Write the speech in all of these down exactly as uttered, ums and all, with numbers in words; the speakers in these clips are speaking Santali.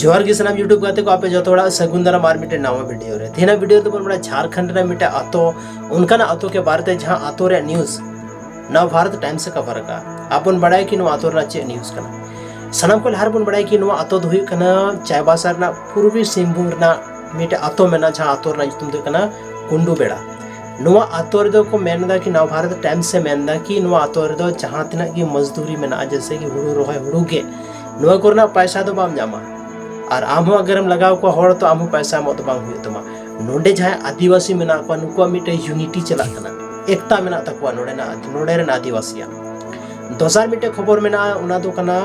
ᱡᱚᱦᱟᱨ ᱜᱮ ᱥᱟᱱᱟᱢ YouTube ᱜᱟᱛᱮ ᱠᱚ, ᱟᱯᱮ ᱡᱚᱛᱚ ᱦᱚᱲᱟᱜ ᱥᱟᱹᱜᱩᱱ ᱫᱟᱨᱟᱢ ᱟᱨ ᱢᱤᱫᱴᱮᱱ ᱱᱟᱣᱟ ᱵᱷᱤᱰᱤᱭᱳ ᱨᱮ᱾ ᱛᱮᱦᱮᱧᱟᱜ ᱵᱷᱤᱰᱤᱭᱳ ᱨᱮᱫᱚ ᱵᱚᱱ ᱵᱟᱲᱟᱭᱟ ᱡᱷᱟᱲᱠᱷᱚᱸᱰ ᱨᱮᱱᱟᱜ ᱢᱤᱫᱴᱮᱱ ᱟᱛᱳ, ᱚᱱᱠᱟᱱᱟᱜ ᱟᱛᱳ ᱠᱮ ᱵᱟᱨᱮ ᱛᱮ ᱡᱟᱦᱟᱸ ᱟᱛᱳ ᱨᱮᱭᱟᱜ ᱱᱤᱭᱩᱡᱽ ᱱᱟᱣ ᱵᱷᱟᱨᱚᱛ ᱴᱟᱭᱤᱢᱥ ᱮ ᱠᱟᱵᱷᱟᱨ ᱟᱠᱟᱫᱼᱟ᱾ ᱟᱵᱚᱱ ᱵᱟᱲᱟᱭᱟ ᱠᱤ ᱱᱚᱣᱟ ᱟᱛᱳ ᱨᱮᱱᱟᱜ ᱪᱮᱫ ᱱᱤᱭᱩᱡᱽ ᱠᱟᱱᱟ᱾ ᱥᱟᱱᱟᱢ ᱠᱷᱚᱱ ᱞᱟᱦᱟ ᱨᱮᱵᱚᱱ ᱵᱟᱲᱟᱭᱟ ᱠᱤ ᱱᱚᱣᱟ ᱟᱛᱳ ᱫᱚ ᱦᱩᱭᱩᱜ ᱠᱟᱱᱟ ᱪᱟᱭᱵᱟᱥᱟ ᱨᱮᱱᱟᱜ ᱯᱩᱨᱵᱤ ᱥᱤᱝᱵᱷᱩᱢ ᱨᱮᱱᱟᱜ ᱢᱤᱫᱴᱮᱱ ᱟᱛᱳ ᱢᱮᱱᱟᱜᱼᱟ, ᱡᱟᱦᱟᱸ ᱟᱛᱳ ᱨᱮᱱᱟᱜ ᱧᱩᱛᱩᱢ ᱫᱚ ᱦᱩᱭᱩᱜ ᱠᱟᱱᱟ ᱠᱩᱱᱰᱩ ᱵᱮᱲᱟ᱾ ᱱᱚᱣᱟ ᱟᱛᱳ ᱨᱮᱫᱚ ᱠᱚ ᱢᱮᱱ ᱮᱫᱟ ᱠᱤ, ᱱᱟᱣ ᱵᱷᱟᱨᱚᱛ ᱴᱟᱭᱤᱢᱥ ᱮ ᱢᱮᱱ ᱮᱫᱟ ᱠᱤ ᱱᱚᱣᱟ ᱟᱛᱳ ᱨᱮᱫᱚ ᱡᱟᱦᱟᱸ ᱛᱤᱱᱟᱹᱜ ᱜᱮ ᱢᱚᱡᱽᱫᱩᱨᱤ ᱢᱮᱱᱟᱜᱼᱟ, ᱡᱮᱭᱥᱮ ᱠᱤ ᱦᱩᱲᱩ ᱨᱚᱦᱚᱭ, ᱦᱩᱲᱩ ᱜᱮᱫ, ᱱᱚᱣᱟ ᱠᱚᱨᱮᱱᱟᱜ ᱯᱟᱭᱥᱟ ᱫᱚ ᱵᱟᱢ ᱧᱟᱢᱟ᱾ ᱟᱨ ᱟᱢ ᱦᱚᱸ ᱟᱜᱟᱨᱮᱢ ᱞᱟᱜᱟᱣ ᱠᱚᱣᱟ ᱦᱚᱲ, ᱛᱚ ᱟᱢ ᱦᱚᱸ ᱯᱟᱭᱥᱟ ᱮᱢᱚᱜ ᱫᱚ ᱵᱟᱝ ᱦᱩᱭᱩᱜ ᱛᱟᱢᱟ᱾ ᱱᱚᱰᱮ ᱡᱟᱦᱟᱸᱭ ᱟᱹᱫᱤᱵᱟᱹᱥᱤ ᱢᱮᱱᱟᱜ ᱠᱚᱣᱟ, ᱱᱩᱠᱩᱣᱟᱜ ᱢᱤᱫᱴᱮᱱ ᱤᱭᱩᱱᱤᱴᱤ ᱪᱟᱞᱟᱜ ᱠᱟᱱᱟ, ᱮᱠᱛᱟ ᱢᱮᱱᱟᱜ ᱛᱟᱠᱚᱣᱟ ᱱᱚᱰᱮᱱᱟᱜ, ᱱᱚᱰᱮ ᱨᱮᱱ ᱟᱹᱫᱤᱵᱟᱹᱥᱤᱭᱟᱜ᱾ ᱫᱚᱥᱟᱨ ᱢᱤᱫᱴᱮᱱ ᱠᱷᱚᱵᱚᱨ ᱢᱮᱱᱟᱜᱼᱟ, ᱚᱱᱟ ᱫᱚ ᱠᱟᱱᱟ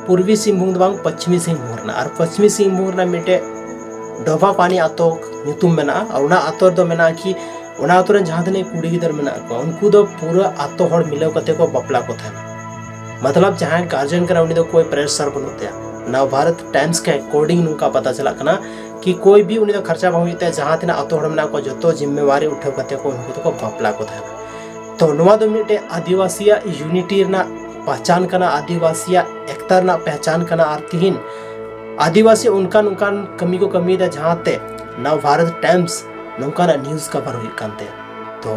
ᱯᱩᱨᱵᱤ ᱥᱤᱝᱵᱷᱩᱢ ᱫᱚ ᱵᱟᱝ, ᱯᱚᱪᱷᱤᱢᱤ ᱥᱤᱝᱵᱷᱩᱢ ᱨᱮᱱᱟᱜ᱾ ᱟᱨ ᱯᱚᱪᱷᱤᱢᱤ ᱥᱤᱝᱵᱷᱩᱢ ᱨᱮᱱᱟᱜ ᱢᱤᱫᱴᱮᱡ ᱰᱚᱵᱷᱟ ᱯᱟᱱᱤ ᱟᱛᱳ ᱧᱩᱛᱩᱢ ᱢᱮᱱᱟᱜᱼᱟ, ᱟᱨ ᱚᱱᱟ ᱟᱛᱳ ᱨᱮᱫᱚ ᱢᱮᱱᱟᱜᱼᱟ ᱠᱤ, ᱚᱱᱟ ᱟᱛᱳ ᱨᱮᱱ ᱡᱟᱦᱟᱸ ᱛᱤᱱᱟᱹᱜ ᱠᱩᱲᱤ ᱜᱤᱫᱟᱹᱨ ᱢᱮᱱᱟᱜ ᱠᱚᱣᱟ, ᱩᱱᱠᱩ ᱫᱚ ᱯᱩᱨᱟᱹ ᱟᱛᱳ ᱦᱚᱲ ᱢᱤᱞᱟᱹᱣ ᱠᱟᱛᱮ ᱠᱚ ᱵᱟᱯᱞᱟ ᱠᱚ ᱛᱟᱦᱮᱱᱟ᱾ ᱢᱚᱛᱞᱚᱵ, ᱡᱟᱦᱟᱸᱭ ᱜᱟᱨᱡᱮᱱ ᱠᱟᱱᱟ, ᱩᱱᱤ ᱫᱚ ᱠᱳᱭ ᱯᱨᱮᱥᱟᱨ ᱵᱟᱹᱱᱩᱜ ᱛᱟᱭᱟ᱾ ᱱᱟᱣ ᱵᱷᱟᱨᱚᱛ ᱴᱟᱭᱤᱢᱥ ᱠᱮ ᱟᱠᱚᱨᱰᱤᱝ ᱱᱚᱝᱠᱟ ᱯᱟᱛᱟ ᱪᱟᱞᱟᱜ ᱠᱟᱱᱟ ᱠᱤ ᱠᱳᱭ ᱵᱷᱤ ᱩᱱᱤ ᱫᱚ ᱠᱷᱟᱨᱪᱟ ᱵᱟᱝ ᱦᱩᱭᱩᱜ ᱛᱟᱭᱟ, ᱡᱟᱦᱟᱸ ᱛᱤᱱᱟᱹᱜ ᱟᱛᱳ ᱦᱚᱲ ᱢᱮᱱᱟᱜ ᱠᱚᱣᱟ, ᱡᱚᱛᱚ ᱡᱤᱢᱢᱮᱣᱟᱨᱤ ᱩᱴᱷᱟᱹᱣ ᱠᱟᱛᱮ ᱠᱚ ᱩᱱᱠᱩ ᱫᱚᱠᱚ ᱵᱟᱯᱞᱟ ᱠᱚ ᱛᱟᱦᱮᱱᱟ᱾ ᱛᱚ ᱱᱚᱣᱟ ᱫᱚ ᱢᱤᱫᱴᱮᱡ ᱟᱹᱫᱤᱵᱟᱹᱥᱤᱭᱟᱜ ᱤᱭᱩᱱᱤᱴᱤ ᱨᱮᱱᱟᱜ ᱯᱟᱦᱪᱟᱱ ᱠᱟᱱᱟ, ᱟᱹᱫᱤᱵᱟᱹᱥᱤᱭᱟᱜ ᱮᱠᱛᱟ ᱨᱮᱱᱟᱜ ᱯᱟᱦᱪᱟᱱ ᱠᱟᱱᱟ᱾ ᱟᱨ ᱛᱤᱦᱤᱧ ᱟᱹᱫᱤᱵᱟᱹᱥᱤ ᱚᱱᱠᱟᱱ ᱚᱱᱠᱟᱱ ᱠᱟᱹᱢᱤ ᱠᱚ ᱠᱟᱹᱢᱤᱭᱮᱫᱟ, ᱡᱟᱦᱟᱸᱛᱮ ᱱᱟᱣ ᱵᱷᱟᱨᱚᱛ ᱴᱟᱭᱤᱢᱥ ᱱᱚᱝᱠᱟᱱᱟᱜ ᱱᱤᱭᱩᱡᱽ ᱠᱟᱵᱷᱟᱨ ᱦᱩᱭᱩᱜ ᱠᱟᱱᱛᱮ᱾ ᱛᱚ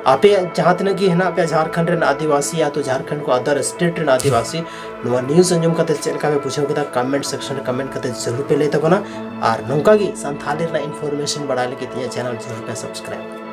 ᱟᱯᱮ ᱡᱟᱦᱟᱸ ᱛᱤᱱᱟᱹᱜ ᱜᱮ ᱦᱮᱱᱟᱜ ᱯᱮᱭᱟ ᱡᱷᱟᱲᱠᱷᱚᱸᱰ ᱨᱮᱱ ᱟᱹᱫᱤᱵᱟᱹᱥᱤ ᱭᱟ ᱛᱚ ᱡᱷᱟᱲᱠᱷᱚᱸᱰ ᱠᱚ ᱟᱫᱟᱨ ᱥᱴᱮᱴ ᱨᱮᱱ ᱟᱹᱫᱤᱵᱟᱹᱥᱤ, ᱱᱚᱣᱟ ᱱᱤᱭᱩᱡᱽ ᱟᱸᱡᱚᱢ ᱠᱟᱛᱮ ᱪᱮᱫ ᱞᱮᱠᱟ ᱯᱮ ᱵᱩᱡᱷᱟᱹᱣ ᱠᱮᱫᱟ, ᱠᱚᱢᱮᱱᱴ ᱥᱮᱠᱥᱚᱱ ᱨᱮ ᱠᱚᱢᱮᱱᱴ ᱠᱟᱛᱮ ᱡᱟᱹᱨᱩᱲ ᱯᱮ ᱞᱟᱹᱭ ᱛᱟᱵᱚᱱᱟ᱾ ᱟᱨ ᱱᱚᱝᱠᱟ ᱜᱮ ᱥᱟᱱᱛᱷᱟᱞᱤ ᱨᱮᱱᱟᱜ ᱤᱱᱯᱷᱚᱨᱢᱮᱥᱚᱱ ᱵᱟᱲᱟᱭ ᱞᱟᱹᱜᱤᱫ ᱤᱧᱟᱹᱜ ᱪᱮᱱᱮᱞ ᱡᱟᱹᱨᱩᱲ ᱯᱮ ᱥᱟᱵᱥᱠᱨᱟᱭᱤᱵ᱾